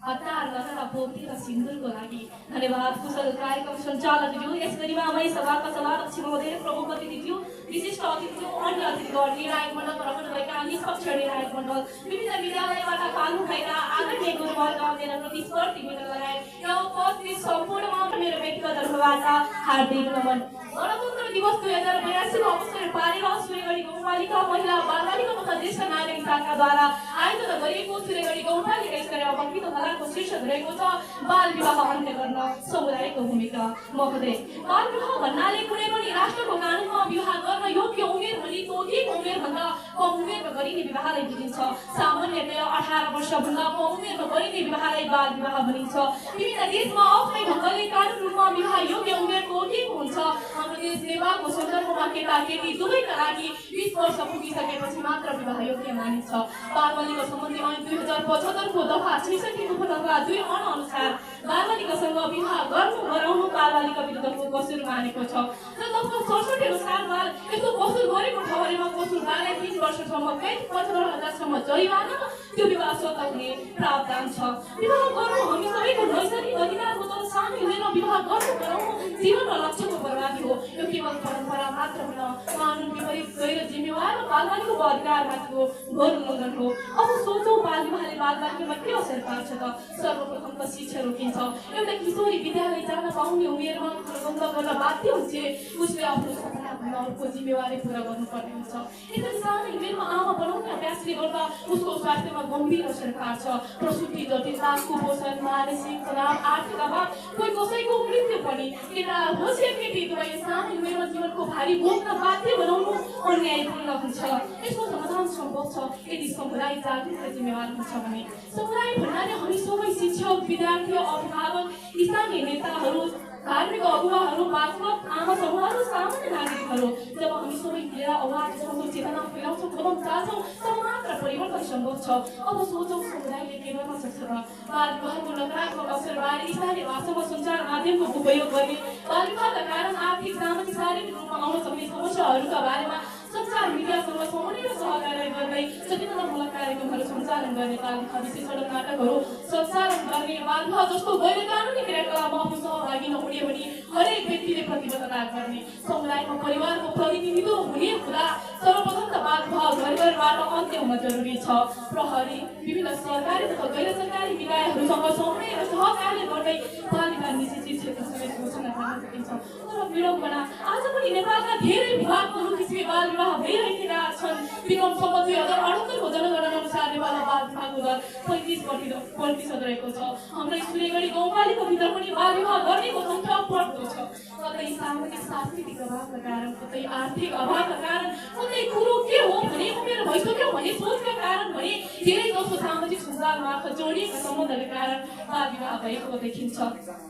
हतार गरेर पोथी र सिन्दुरको लागि धन्यवाद। कुशल कार्यक्रम सञ्चालकज्यू, यस गरिमामय सभाका सभाध्यक्ष महोदय, प्रमुख अतिथिज्यू, विशिष्ट अतिथिज्यू, अन्य अतिथिगण, निर्णायक मण्डलमा रहनुभएका निष्पक्ष निर्णायक मण्डल, विभिन्न विद्यालयबाट पाल्नु भएका आदरणीय गुरुवर्ग, मेरा प्रतिस्पर्धी मित्र लगायत यहाँ उपस्थित सम्पूर्णमा मेरो व्यक्तिगत तर्फबाट हार्दिक नमन। गणतन्त्र दिवस 2082 को अवसर पारेर सुरेगढी गाउँपालिका महिला बालबालिका तथा ज्येष्ठ नागरिक शाखाद्वारा आयोजना गरिएको सुरेगढी गाउँपालिका स्तरीय वक्तृत्व कलाको शीर्षक रहेको छ बाल विवाह अन्त्य गर्न समुदायको भूमिका। महोदय, बाल विवाह भन्नाले कुनै पनि राष्ट्रको कानुनमा विवाह गर्न योग्य उमेर भनी तोकिएको उमेरभन्दा कम उमेरमा गरिने विवाहलाई बुझिन्छ। सामान्यतया 18 वर्षभन्दा कम उमेरमा गरिने विवाहलाई बाल विवाह भनिन्छ। विभिन्न देशमा आफ्नै ढङ्गले कानुन रूपमा विवाह योग्य उमेर तोकिएको हुन्छ। हाम्रो देश नेपालको सन्दर्भमा केटाकेटी दुवैका लागि 20 वर्ष पुगिसकेपछि मात्र विवाह योग्य मानिन्छ। बालबालिका सम्बन्धी ऐन 2075 को दफा 66 को दफा 2 अनुसार बालबालिकासँग विवाह गर्नु गराउनु बालबालिका विरुद्धको कसुर मानेको छ र दफा 67 अनुसार यस्तो कसुर गरेको ठहरेमा कसुरदारलाई 30 वर्षसम्म कैद 75,000 सम्म जरिवाना त्यो विवाह स्वतः हुने प्रावधान छ। विवाह गर्नु हामी सबैको नैसर्गिक अधिकार हो, तर सानो उमेरमा विवाह गर्नु गराउनु जीवन र लक्ष्यको बर्बादी हो। यो केवल परम्परा मात्र होइन, कानुन विपरीत गैर जिम्मेवार र बालबालिकाको अधिकारमाथिको घोर उल्लङ्घन हो। अब सोचौँ बाल विवाहले बालबालिकामा के असर पार्छ त? सर्वप्रथम त शिक्षा रोकिन्छ। एउटा किशोरी विद्यालय जान पाउने उमेरमा बन्द गर्न बाध्य हुन्छ, उसले आफ्नो सपना भन्दा अर्को जिम्मेवारी पुरा गर्नुपर्ने हुन्छ। यसरी सानो उमेरमा आमा बनाउने अभ्यासले गर्दा उसको स्वास्थ्यमा गम्भीर असर पार्छ। प्रसुति जटिलता, कुपोषण, मानसिक तनाव, आर्थिक अभाव, कोही कसैको मृत्यु पनि। केटा होस् या केटी दुवै सानो उमेरमा जीवनको भारी बोक्न बाध्य बनाउनु अन्यायपूर्ण हुन्छ। यसको समाधान सम्भव छ यदि समुदाय जागृत र जिम्मेवार हुन्छ भने। समुदाय भन्नाले हामी सबै शिक्षक, विद्यार्थी, अभिभावक, स्थानीय नेताहरू, धार्मिक अगुवाहरू, बालक, आमा समूहहरू, सामान्य नागरिकहरू। जब हामी सबै मिलेर आवाज उठाउँछौँ, चेतना फैलाउँछौँ, कदम चाल्छौँ, तब मात्र परिवर्तन सम्भव छ। अब सोचौँ समुदायले के गर्न सक्छ त? बाल विवाहको नकारात्मक असरबारे स्थानीय भाषामा सञ्चार माध्यमको उपयोग गर्ने, बाल विवाहका कारण आर्थिक, सामाजिक, शारीरिक रूपमा आउन सक्ने समस्याहरूका बारेमा सञ्चार मिडियासँग समाउने र सहकार्य गर्दै सचेतनामूलक कार्यक्रमहरू सञ्चालन गर्ने, बाल विवाह विशेष सडक नाटकहरू सञ्चालन गर्ने, बाल विवाह जस्तो गैर कानुनी क्रियाकलापमा आफू सहभागी नहुने भनी हरेक व्यक्तिले प्रतिबद्धता गर्ने, समुदायमा परिवारको प्रतिनिधित्व हुने हुँदा सर्वप्रथम त बाल विवाह घर-घरबाट अन्त्य हुन जरुरी छ। प्रहरी, विभिन्न सरकारी तथा गैर सरकारी निकायहरूसँग समन्वय र सहकार्य गर्दै बाल विवाह निषेधित क्षेत्रसँग घोषणा गर्न सकिन्छ। तर विडम्बना, आज पनि नेपालका धेरै विभागहरू किसिमले बाल विवाह भइरहेका छन्। विक्रमसम्म 2078 को जनगणना अनुसार नेपालमा बाल विवाहको दर 35% रहेको छ। हाम्रो सुरेगढी गाउँपालिकाभित्र पनि बाल विवाह गर्नेको सङ्ख्या बढ्दो छ। कतै सामाजिक सांस्कृतिक अभावका कारण, कतै आर्थिक अभावका कारण, कतै कुरो के हो भने उमेर भइसक्यो भने सोचका कारण भने धेरै जसो सामाजिक सञ्जाल मार्फत जोडिएका सम्बन्धका कारण बाल विवाह भएको देखिन्छ।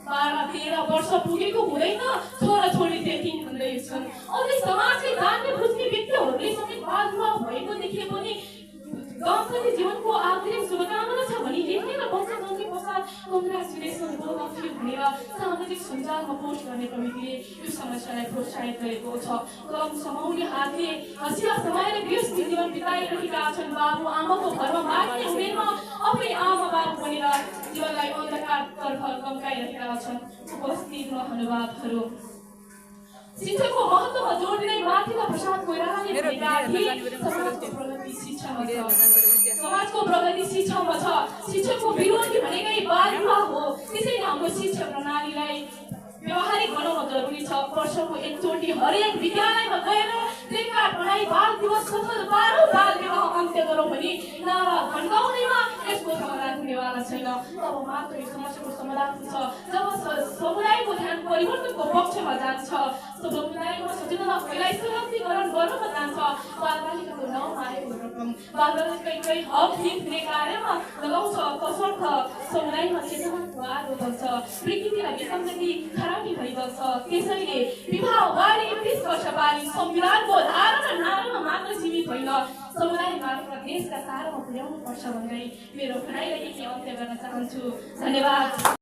12-13 वर्ष पुगेको हुँदैन छोराछोरी देखिन् भन्दै छन्। अझै समाजले जान्ने बुझ्ने व्यक्तिहरूले समेत बाल विवाह भएको देखिए पनि दम्पति जीवनको आन्तरिक शुभकामना छ भने लेख्ने र बच्चा जन्मे पश्चात कङ्ग्रेचुलेसन भनेर सामाजिक सञ्जालमा पोस्ट गर्ने प्रविधिले यो समस्यालाई प्रोत्साहित गरेको छ। कलम समाउने हातले हँसिया समाएर गृहस्थी जीवन बिताइरहेका छन्। बाबु आमाको घरमा बाँच्ने उमेरमा आफै आमा बाबु बनेर जीवनलाई अन्धकारतर्फ लम्काइरहेका छन्। उपस्थित महानुभावहरू, शिक्षाको महत्त्वमा जोड दिँदै माथिका प्रसाद कोइरालाले भनेका थिए समाजको प्रगति शिक्षामा छ। समाजको प्रगति शिक्षामा छ। शिक्षाको विरोधी भनेकै बाल विवाह हो। त्यसैले हाम्रो शिक्षा प्रणालीलाई व्यवहारिक बनाउन जरुरी छ। वर्षको एकचोटि हरेक विद्यालयमा गएर त्रिकाल पढाइ बाल दिवस सफल पारौँ, बाल विवाह अन्त्य गरौँ भने नारा भन्दाउनेमा यसको समाधान हुनेवाला छैन। तब मात्र यो समस्याको समाधान हुन्छ जब समुदायको ध्यान परिवर्तनको पक्षमा जान्छ, समुदायमा सचेतना फैलाई सशक्तिकरण गर्नमा जान्छ। बालबालिकाको नाउँमा आएको रकम बालबालिकाकै हक हित हुने कार्यमा लगाउँछ, तसर्थ समुदायमा चेतनाको आगो बढ्छ, प्रकृतिलाई विसङ्गति खराबी भइबस्छ। त्यसैले विवाह अगाडि 30 वर्ष बाली संविधानको धारणा नारामा मात्र सीमित होइन, समुदाय मार्फत देशका सारमा पुर्याउनु पर्छ भन्दै मेरो भनाइलाई यही अन्त्य गर्न चाहन्छु। धन्यवाद।